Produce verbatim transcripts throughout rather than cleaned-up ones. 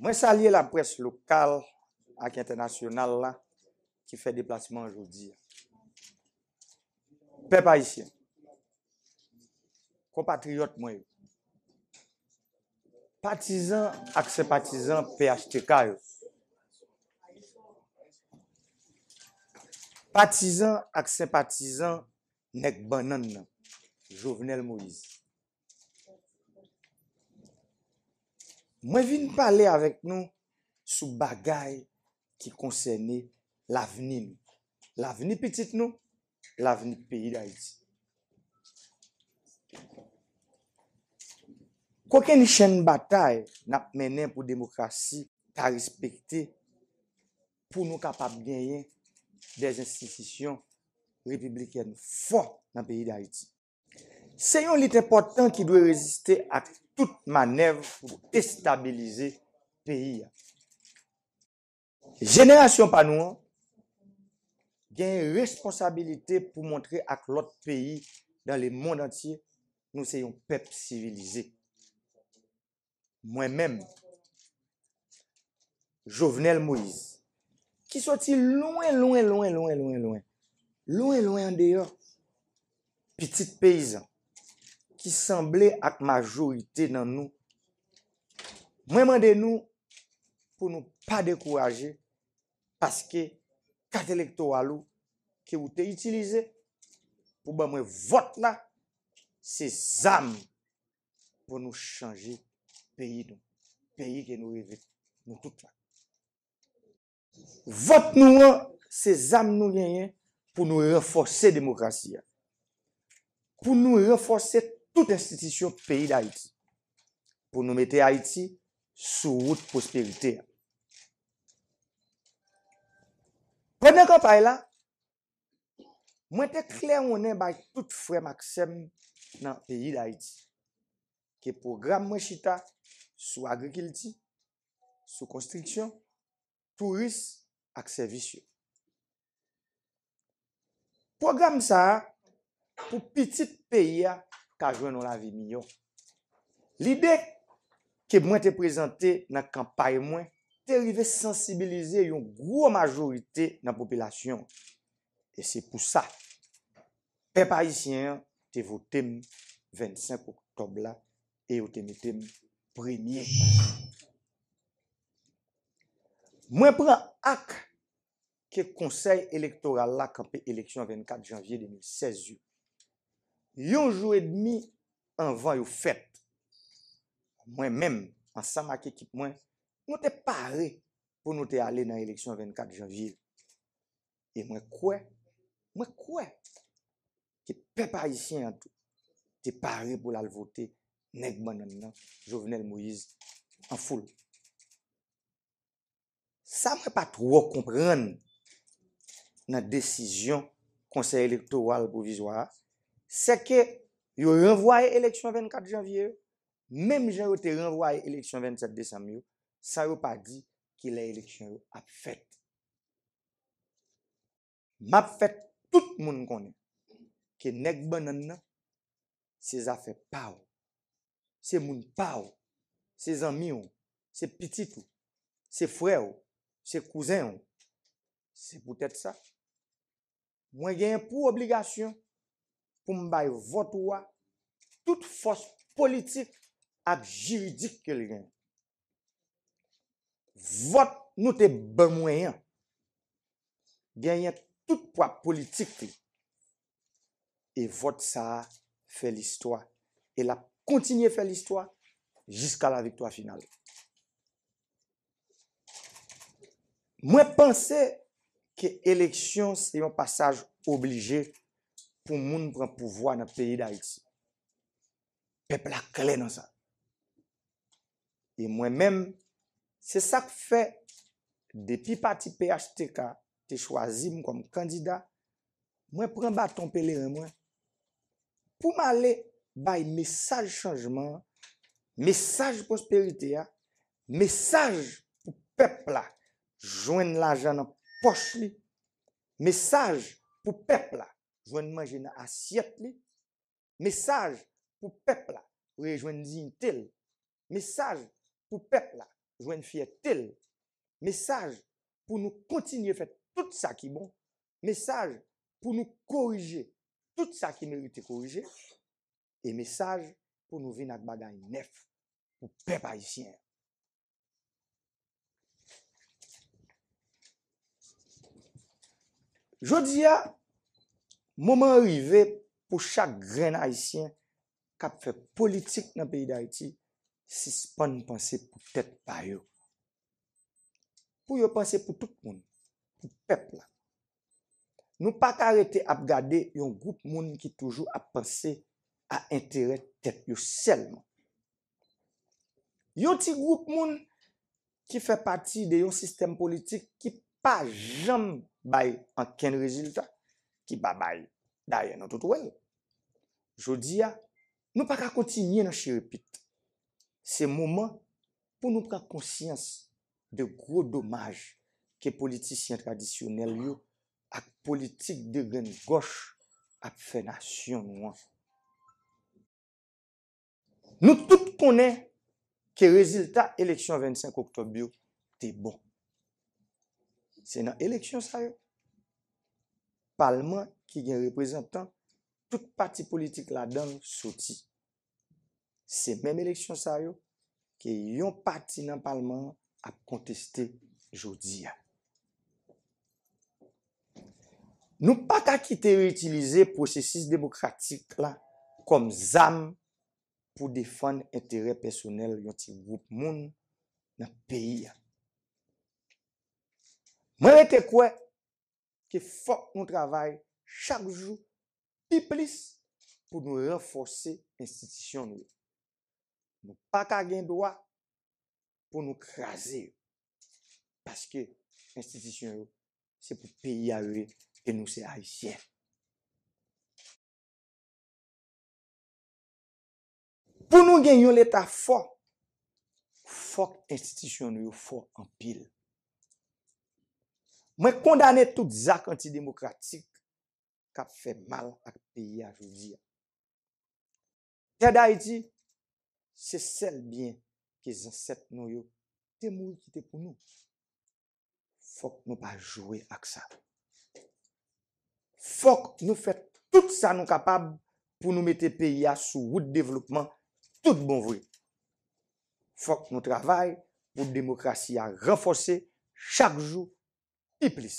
Mwen salye laprès lokal ak entènasyonal la ki fè deplasman an jodi a. Pèp ayisyen, konpatriyòt mwen yo, patizan ak senpatizan P H T K yo, patizan ak senpatizan nèg bannann nan, Jovenel Moïse. Mwen vin pale avèk nou sou bagay ki konsène lavni nou, lavni pitit nou, lavni peyi Dayiti. Kokenn chenn batay n ap mennen pou demokrasi ka respekte, pou nou kapab genyen de enstitisyon repiblikèn fò nan peyi Dayiti. Se yon lit enpòtan ki dwe reziste ak tout manèv pou destabilize peyi a. Jenerasyon pa nou an gen responsabilite pou montre ak lòt peyi dans le monde entier nou se yon pèp sivilize. Mwen menm, Jovenel Moïse, ki soti lwen, lwen, lwen, lwen, lwen, lwen, lwen, lwen andeyò, pitit peyizan, ki sanble ak majorite nan nou, mwen mande nou pou nou pa dekouraje, paske kat elektoral ou ke ou te itilize pou ban mwen vòt la, se zam pou nou chanje peyi nou, peyi ke nou reve nou tout la. Vòt nou an, se zam nou genyen pou nou ranfòse demokrasi a, pou nou ranfòse tout enstitisyon peyi Dayiti, pou nou mete Ayiti sou wout pwosperite a. Pandan kanpay la, mwen te klèwonnen bay tout frè m ak sè m nan peyi Dayiti ke pwogram mwen chita sou agrikilti, sou konstriksyon, touris ak sèvis yo. Pwogram sa a pou pitit peyi a ka jwenn yon lavi miyò. Lide ke mwen te prezante nan kanpay mwen te rive sansibilize yon gwo majorite nan popilasyon. E se pou sa, pèp ayisyen an te vote m vennsenk oktòb la e yo te mete m premye. Mwen pran ak ke Konsèy Elektoral la kanpe eleksyon vennkat janvye de mil sèz yo, yon jou edmi anvan yo fèt. Mwen menm, ansanm ak ekip mwen, nou te pare pou nou te ale nan eleksyon vennkat janvye. E mwen kwè, mwen kwè ke pèp ayisyen an tou te pare pou l al vote nèg bannann nan, Jovenel Moïse, an foul. Sa mwen pa twò konprann nan desizyon Konsèy Elektoral Pwovizwa a, se ke yo ranvwaye eleksyon vennkat janvye yo, menm jan yo te ranvwaye eleksyon vennsèt desanm yo, san yo pa di kilè eleksyon yo ap fèt. M ap fè tout moun konnen ke nèg bannann nan, se zafè pa w, se moun pa w, se zanmi w, se pitit ou, se frè w, se kouzen w. Se poutèt sa, mwen genyen pou obligasyon pou m bay vòt ou a tout fòs politik ak jiridik ke l genyen. Vòt nou te ban mwen an genyen tout pwa politik li. E vòt sa a fè listwa. E l ap kontinye fè listwa jiska la viktwa final. Mwen panse ke eleksyon se yon pasaj oblije pou moun pran pouvwa nan peyi Dayiti. Pèp la klè nan sa. E mwen menm, se sa k fè, depi pati P H T K te chwazi m kòm kandida, mwen pran baton peleren mwen pou m ale bay mesaj chanjman an, mesaj pwosperite a, mesaj pou pèp la jwenn lajan nan pòch li, mesaj pou pèp la jwenn manje nan asyèt li, mesaj pou pèp la rejwenn diyite l, mesaj pou pèp la jwenn fyète l. Mesaj pou nou kontinye fè tout sa ki bon. Mesaj pou nou korije tout sa ki merite korije. E mesaj pou nou vin ak bagay nèf pou pèp ayisyen an. Jodi a, moman an rive pou chak grenn Ayisyen k ap fè politik nan peyi Dayiti sispann panse pou tèt pa yo. Pou yo panse pou tout moun, pou pèp la. Nou pa ka rete ap gade yon gwoup moun ki toujou ap panse a enterè tèt yo sèlman. Yon ti gwoup moun ki fè pati de yon sistèm politik ki pa janm bay ankenn rezilta, ki pa bay, dayè nou tout wè l. Jodi a, nou pa ka kontinye nan chirepit. Se moman pou nou pran konsyans de gwo domaj ke politisyen tradisyonèl yo ak politik de grenn gòch ap fè nasyon nou an. Nou tout konnen ke rezilta eleksyon vennsenk oktòb yo te bon. Se nan eleksyon sa yo, palman ki gen reprezantan tout pati politik ladan l soti. Se menm eleksyon sa yo ke yon pati nan palman an ap konteste jodi a. Nou pa ka kite yo itilize pwosesis demokratik la kòm zam pou defann enterè pèsonèl yon ti gwoup moun nan peyi a. Mwen rete kwè ke fòk nou travay chak jou pi plis pou nou ranfòse enstitisyon nou yo. Nou pa ka gen dwa pou nou kraze yo. Paske enstitisyon yo, se pou peyi a yo ye, e nou se Ayisyen. Pou nou gen yon Leta fò, fòk enstitisyon nou yo fò anpil. Mwen kondane tout zak antidemokratik k ap fè mal ak peyi a jodi a. Tè Dayiti, se sèl byen ke zansèt nou yo te mouri kite pou nou. Fòk nou pa jwe ak sa. Fòk nou fè tout sa nou kapab pou nou mete peyi a sou wout devlopman tout bon vre. Fòk nou travay pou demokrasi a ranfòse chak jou pi plis.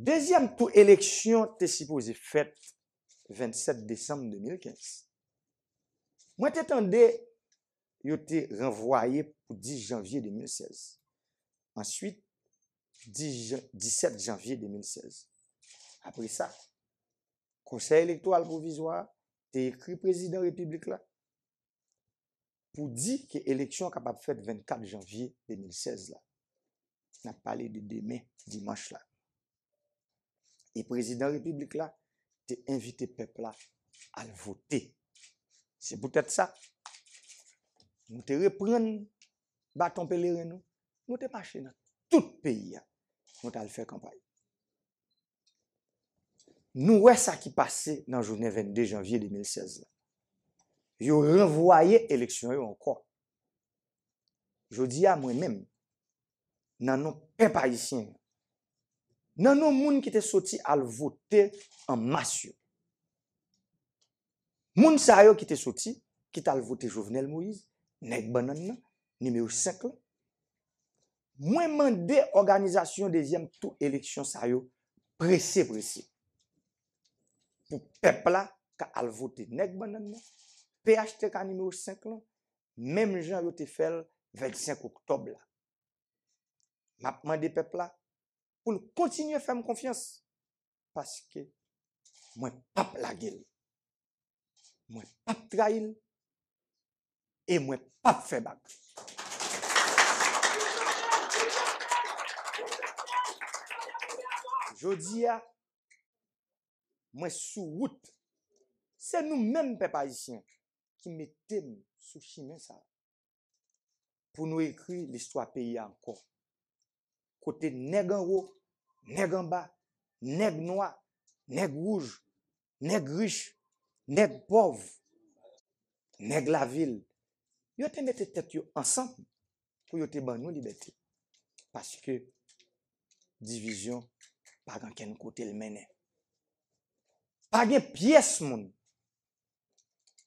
Dezyèm tou eleksyon te sipoze fèt vennsèt desanm de mil kenz. Mwen te tande yo te ranvwaye pou dis janvye de mil sèz. Answit, dis jan-, disèt janvye de mil sèz. Apre sa, Konsèy Elektoral Pwovizwa a te ekri Prezidan Repiblik la pou di ke eleksyon kapab fèt vennkat janvye de mil sèz la. N ap pale de demen, dimanch la. E Prezidan Repiblik la te envite pèp la al vote. Se poutèt sa, nou te reprann baton peleren nou, nou te mache nan tout peyi a, nou t al fè kanpay. Nou wè sa ki pase nan jounen vennde janvye de mil sèz la. Yo ranvwaye eleksyon yo ankò. Jodi a, mwen menm, nan non pèp ayisyen an, nan non moun ki te soti al vote an mas yo, moun sa yo ki te soti, ki t al vote Jovenel Moïse, nèg bannann nan, nimewo senk lan, mwen mande òganizasyon dezyèm tou eleksyon sa yo prese prese. Pou pèp la ka al vote nèg bannann nan, P H T K nimewo senk lan, menm jan yo te fè l vennsenk oktòb la. M ap mande pèp la pou l kontinye fè m konfyans, paske mwen p ap lage l. Mwen p ap trayi l e mwen p ap fè bak. Jodi a, mwen sou wout. Se nou menm, pèp ayisyen, ki mete m sou chimen sa a. Pou nou ekri listwa peyi a ankò. Kote nèg anwo, nèg anba, nèg nwa, nèg wouj, nèg rich, nèg pòv, nèg lavil, Yo te mete tèt yo ansanm pou yo te ban nou libète. Paske divizyon pa gen kenn kote l mennen. Pa gen pyès moun,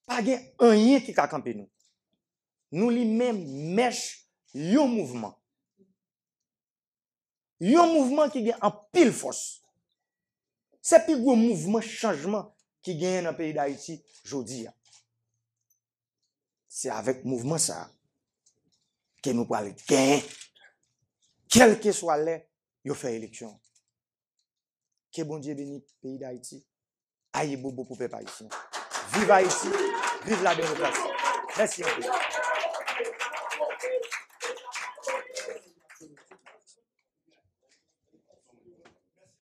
pa gen anyen ki ka kanpe nou. Nou limen mèch yon mouvman. Yon mouvman ki gen anpil fòs. Se pi gwo mouvman chanjman ki genyen nan peyi Dayiti jodi a. Se avèk mouvman sa a ke nou pral genyen, kèlkeswa lè yo fè eleksyon. Ke Bondye beni peyi Dayiti. Ayibobo pou pèp ayisyen. Viv Ayiti, viv la demokrasi. Mèsi anpil.